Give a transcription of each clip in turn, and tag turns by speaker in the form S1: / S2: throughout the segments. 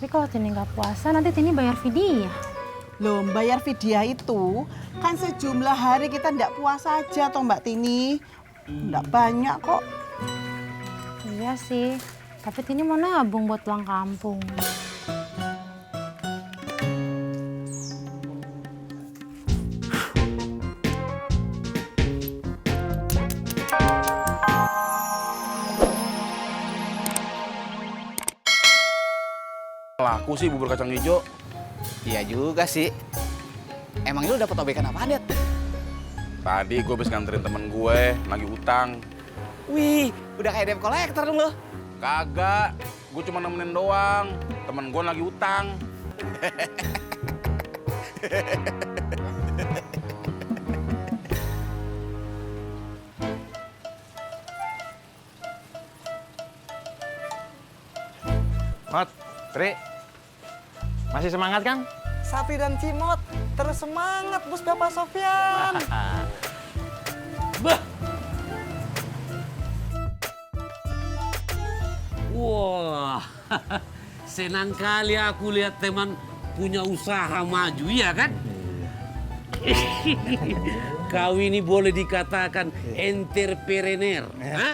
S1: Tapi kalau Tini nggak puasa, nanti Tini bayar vidya.
S2: Loh, bayar vidya itu kan sejumlah hari kita ndak puasa aja toh Mbak Tini. Ndak banyak kok.
S1: Iya sih, tapi Tini mau nabung buat pulang kampung.
S3: Laku sih bubur kacang hijau.
S4: Iya juga sih. Emangnya lu dapet obekan apaan, Det?
S3: Tadi gue habis nganterin temen gue, lagi utang.
S4: Wih, udah kayak debt collector dong lo.
S3: Kagak, gue cuma nemenin doang. Temen gue lagi utang.
S5: Mot, Tri, masih semangat kan?
S2: Sapri dan Cimot terus semangat Bos Bapak Sofyan.
S6: Wah, senang kali aku lihat teman punya usaha maju, ya kan? Kau ini boleh dikatakan entrepreneur,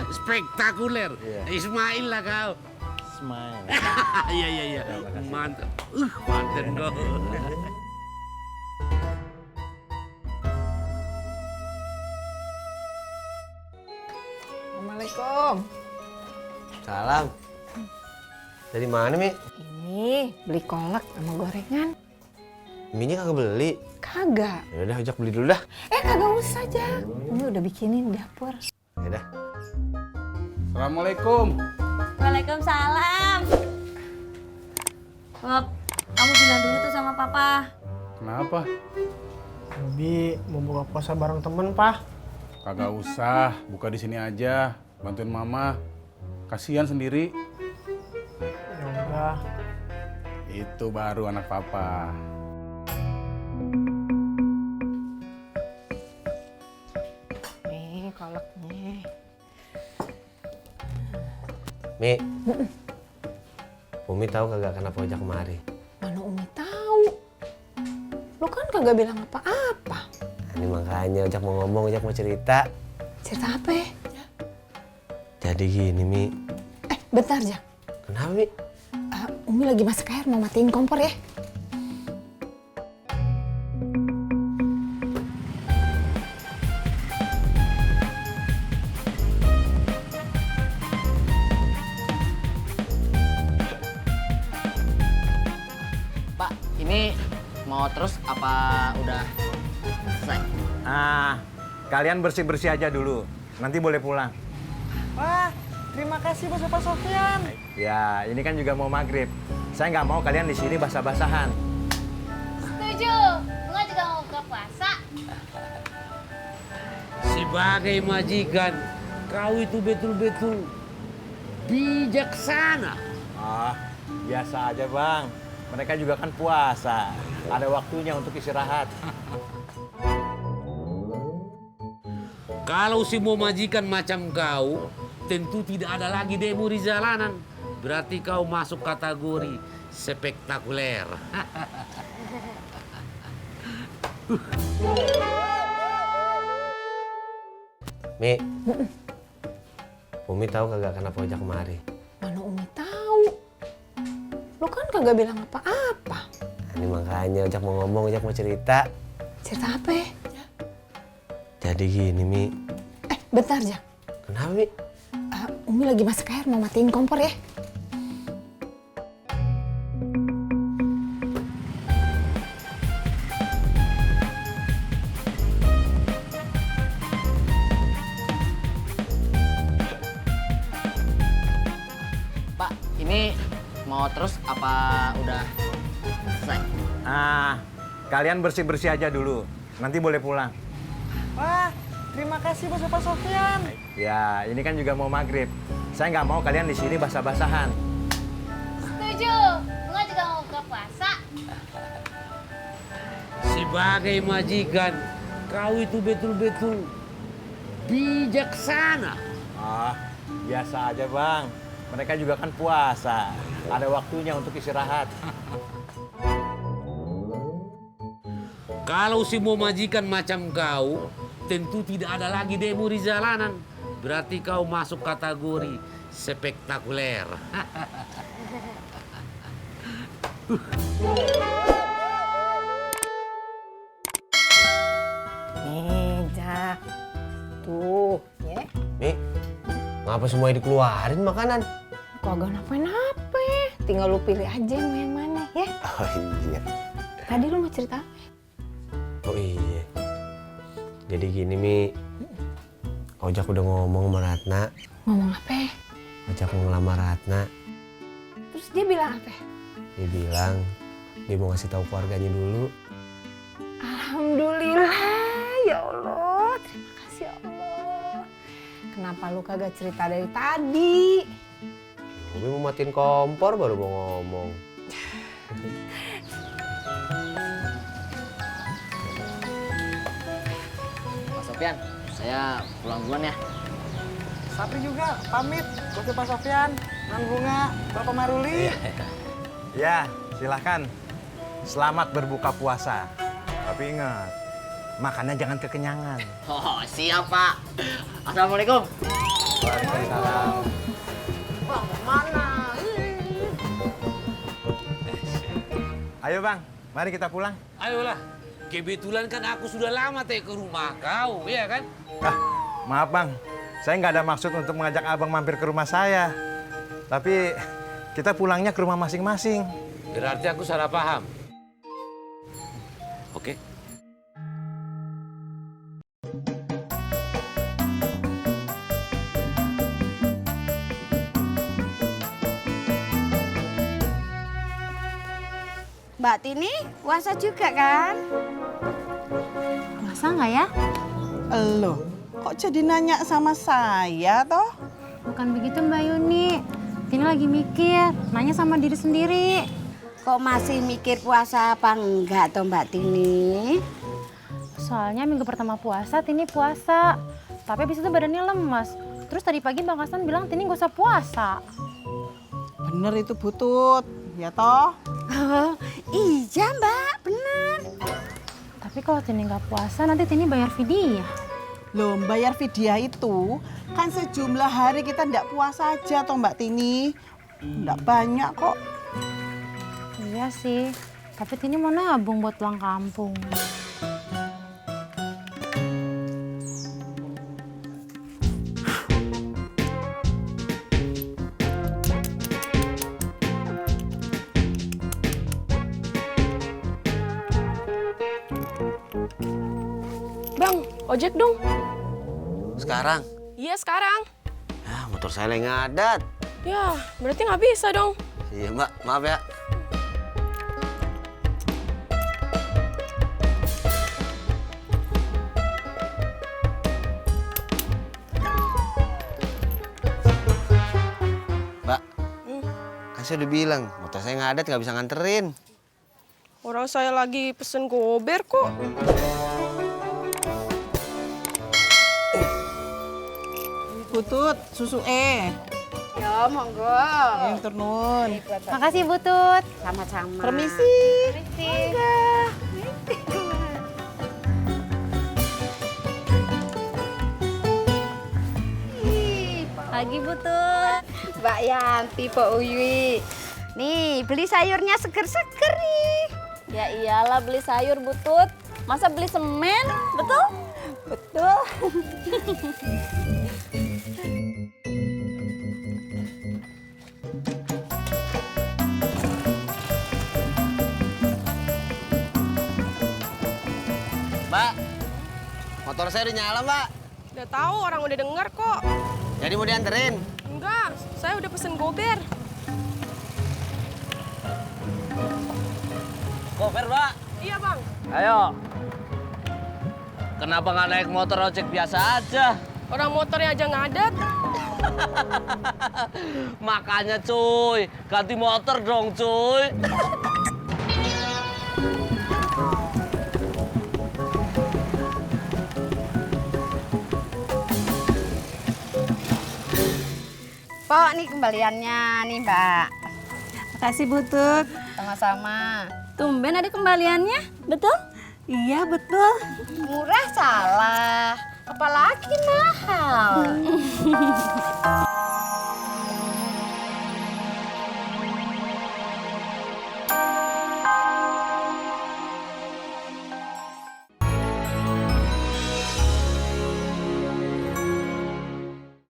S6: spektakuler. Ismail lah kau.
S5: Smile.
S6: Iya. Mantap. Mantap kau.
S2: Assalamualaikum.
S7: Salam. Dari mana, Mi?
S8: Ini beli kolak sama gorengan.
S7: Minya kagak beli.
S8: Kagak.
S7: Ya udah, ojak beli dulu dah.
S8: Kagak usah aja. Ini udah bikinin dapur.
S7: Ya udah.
S3: Assalamualaikum.
S9: Waalaikumsalam. Bob, kamu bilang dulu tuh sama papa.
S3: Kenapa?
S5: Bobi mau buka puasa bareng temen, Pak.
S3: Kagak usah, buka di sini aja. Bantuin mama. Kasihan sendiri.
S5: Ya udah.
S3: Itu baru anak papa.
S8: Nih kolaknya.
S7: Mi. Umi tahu kagak kenapa ojak kemari?
S8: Mana Umi tahu? Lu kan kagak bilang apa-apa.
S7: Nah, ini makanya ojak mau ngomong, ojak mau cerita.
S8: Cerita apa ya?
S7: Jadi gini, Mi.
S8: Bentar, Jak.
S7: Kenapa, Mi?
S8: Umi lagi masak air, mau matiin kompor ya.
S4: Pak, ini mau terus apa udah selesai?
S5: Kalian bersih-bersih aja dulu. Nanti boleh pulang.
S2: Wah, terima kasih Bos Bapak Sofyan.
S5: Ya, ini kan juga mau maghrib. Saya nggak mau kalian di sini basah-basahan.
S9: Setuju. Bunga juga mau buka puasa.
S6: Sebagai majikan, kau itu betul-betul bijaksana.
S5: Biasa aja, Bang. Mereka juga kan puasa. Ada waktunya untuk istirahat.
S6: Kalau si mau majikan macam kau, tentu tidak ada lagi demo di jalanan. Berarti kau masuk kategori spektakuler.
S7: Mi. Umi tahu kagak kenapa ojak kemari?
S8: Mana Umi tahu? Lu kan kagak bilang apa-apa.
S7: Nah, ini makanya ojak mau ngomong, ojak mau cerita.
S8: Cerita apa ya?
S7: Jadi gini, Mi.
S8: Bentar, Jak.
S7: Kenapa, Mi?
S8: Umi lagi masak air, mau matiin kompor ya.
S4: Pak, ini mau terus apa udah selesai?
S5: Kalian bersih-bersih aja dulu. Nanti boleh pulang.
S2: Wah, terima kasih Bos Bapak Sofyan.
S5: Ya, ini kan juga mau maghrib. Saya nggak mau kalian di sini basah-basahan.
S9: Setuju. Bunga juga mau buka puasa.
S6: Sebagai majikan, kau itu betul-betul bijaksana.
S5: Biasa aja, Bang. Mereka juga kan puasa. Ada waktunya untuk istirahat.
S6: Kalau semua majikan macam kau, tentu tidak ada lagi demo di jalanan. Berarti kau masuk kategori spektakuler.
S8: Nih, Jak. Tuh, ya.
S7: Mi, ngapa semua dikeluarin makanan?
S8: Kagak napa-napa. Tinggal lu pilih aja mau yang mana, ya.
S7: Oh iya.
S8: Tadi lu mau cerita apa?
S7: Oh iya. Jadi gini Mi, Ojak udah ngomong sama Ratna.
S8: Ngomong apa?
S7: Ojak mau ngelamar Ratna.
S8: Terus dia bilang apa?
S7: Dia bilang dia mau ngasih tahu keluarganya dulu.
S8: Alhamdulillah, ya Allah. Terima kasih ya Allah. Kenapa lu kagak cerita dari tadi?
S7: Gue mau matiin kompor baru mau ngomong.
S4: Mas Sofian, saya pulang duluan ya.
S2: Sapri juga pamit. Buat Pak Sofyan, Nan Bunga, Bapak Maruli.
S5: Ya, silahkan. Selamat berbuka puasa. Tapi ingat, makannya jangan kekenyangan.
S4: Oh, siap Pak. Assalamualaikum.
S5: Waalaikumsalam.
S4: Bang, mana?
S5: Ayo Bang, mari kita pulang.
S6: Ayolah, kebetulan kan aku sudah lama ke rumah kau, iya kan?
S5: Ah, maaf Bang, saya nggak ada maksud untuk mengajak Abang mampir ke rumah saya. Tapi kita pulangnya ke rumah masing-masing.
S6: Berarti aku salah paham. Oke.
S10: Mbak Tini puasa juga kan?
S1: Puasa nggak ya?
S2: Loh, kok jadi nanya sama saya toh?
S1: Bukan begitu Mbak Yuni. Tini lagi mikir, nanya sama diri sendiri.
S10: Kok masih mikir puasa apa enggak toh Mbak Tini?
S1: Soalnya minggu pertama puasa, Tini puasa. Tapi abis itu badannya lemas. Terus tadi pagi Bang Hasan bilang Tini gak usah puasa.
S2: Bener itu Butut, ya toh?
S10: Oh, iya Mbak, bener.
S1: Tapi kalau Tini nggak puasa, nanti Tini bayar fidyah.
S2: Loh, bayar fidyah itu kan sejumlah hari kita ndak puasa aja toh Mbak Tini. Ndak banyak kok.
S1: Iya sih, tapi Tini mau nabung buat pulang kampung.
S8: Bang, ojek dong.
S7: Sekarang?
S8: Iya, sekarang.
S7: Ah, motor saya lagi ngadat.
S8: Ya, berarti nggak bisa dong.
S7: Iya Mbak, maaf ya. Mbak, kan saya udah bilang motor saya ngadat nggak bisa nganterin.
S8: Orang saya lagi pesen gober kok.
S2: Butut, susu
S10: Ya, monggo.
S2: yang turnun.
S1: Makasih Butut.
S10: Sama-sama.
S2: Permisi.
S1: Pagi Butut.
S10: Mbak Yanti, Pak Uyui. Nih, beli sayurnya seger-seger nih.
S9: Ya iyalah beli sayur Butut. Masa beli semen? Betul?
S10: Betul.
S7: Mbak, motor saya udah nyala Mbak.
S8: Udah tahu, orang udah denger kok.
S7: Jadi mau dianterin?
S8: Enggak, saya udah pesen gober.
S4: Gober, Mbak.
S8: Iya, Bang.
S4: Ayo. Kenapa nggak naik motor ojek biasa aja?
S8: Orang motornya aja ngadet.
S4: Makanya cuy, ganti motor dong cuy.
S10: Pok, nih kembaliannya nih, Mbak.
S8: Makasih Butut.
S10: Sama-sama. Tumben ada kembaliannya, betul?
S8: Iya betul.
S10: Murah salah, apalagi mahal.